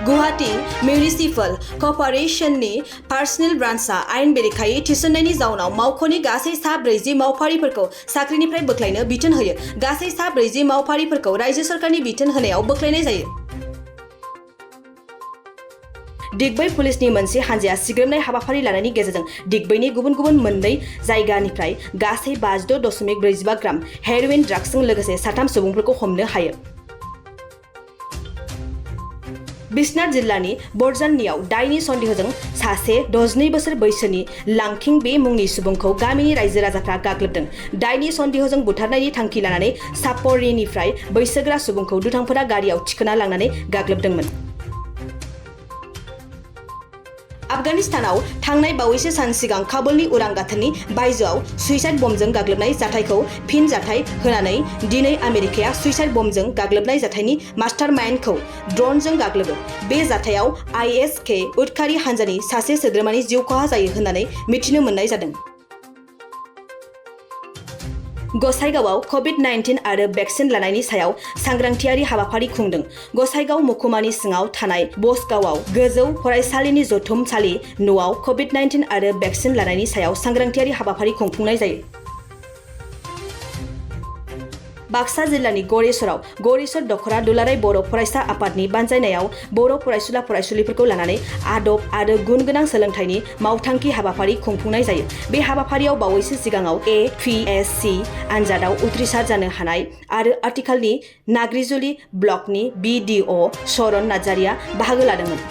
Guwahati मिउनिसिपल कर्परेशननि personal ब्रान्चआ आयेन बेरेखायै थिसननायनि जाउनाव मावख'नि गासै सा 40 मावफारिफोरखौ साख्रिनिफ्राय बोख्लायनो बिथोन होयो। गासै सा 40 मावफारिफोरखौ रायजो सरकारनि बिथोन होनायाव बोख्लायनाय जायो। दिग्बै पुलिसनि मोनसे हानजाया सिग्रोमनाय हाबाफारि लानायनि गेजेरजों दिग्बैनि गुबुन गुबुन मोननै जायगानिफ्राय गासै 56.45 ग्राम हेर'इन ड्राग्सजों लोगोसे 3 सुबुंफोरखौ हमनो हायो। बिश्नाथ जिल्लानि बरजाननियाव दायनि सन्देहजों सासे 62 बोसोर बैसोनि लांखिं बे मुंनि सुबुंखौ गामिनि रायजो राजाफ्रा गाग्लोबदों। दायनि सन्देहजों बुथारनायनि थांखि लानानै सापरिनिफ्राय बैसोगोरा सुबुंखौ दुथांफोरा गारियाव थिखोना लांनानै गाग्लोबदोंमोन। आफगानिस्तानाव थांनाय बावैसो सान सिगां काबुलनि उरां गाथोननि बायजोआव सुइसाइड बमजों गाग्लोबनाय जाथायखौ फिन जाथाय होनानै दिनै आमेरिकाया सुइसाइड बमजों गाग्लोबनाय जाथायनि मास्टारमाइन्डखौ ड्र'नजों गाग्लोबो। बे जाथायाव IS-K उदखारि हान्जानि सासे सोद्रोमानि जिउ खहा जायो होननानै मिथिनो मोननाय जादों। गसाइगावआव कभिड-19 आरो भेक्सिन लानायनि सायाव सांग्रांथियारि हाबाफारि खुंदों। गसाइगाव महकुमानि सिङाव थानाय बसगावआव गोजौ फरायसालिनि जथुमसालि न'आव कभिड-19 आरो भेक्सिन लानायनि सायाव सांग्रांथियारि हाबाफारि खुंफुंनाय जायो। बाक्सा जिल्लानि गरेस्वराव गरेस्वर दख'रा दुलाराय बर' फरायसा आफादनि बानजायनायाव बर' फरायसुला फरायसुलिफोरखौ लानानै आदब आरो गुन गोनां सोलोंथाइनि मावथांखि हाबाफारि खुंफुंनाय जायो। बे हाबाफारियाव बावैसो सिगाङाव APSC आनजादाव उथ्रिसार जानो हानाय आरो आथिखालनि नाग्रिजुलि ब्लकनि BDO शरण नार्जारिया बाहागो लादोंमोन।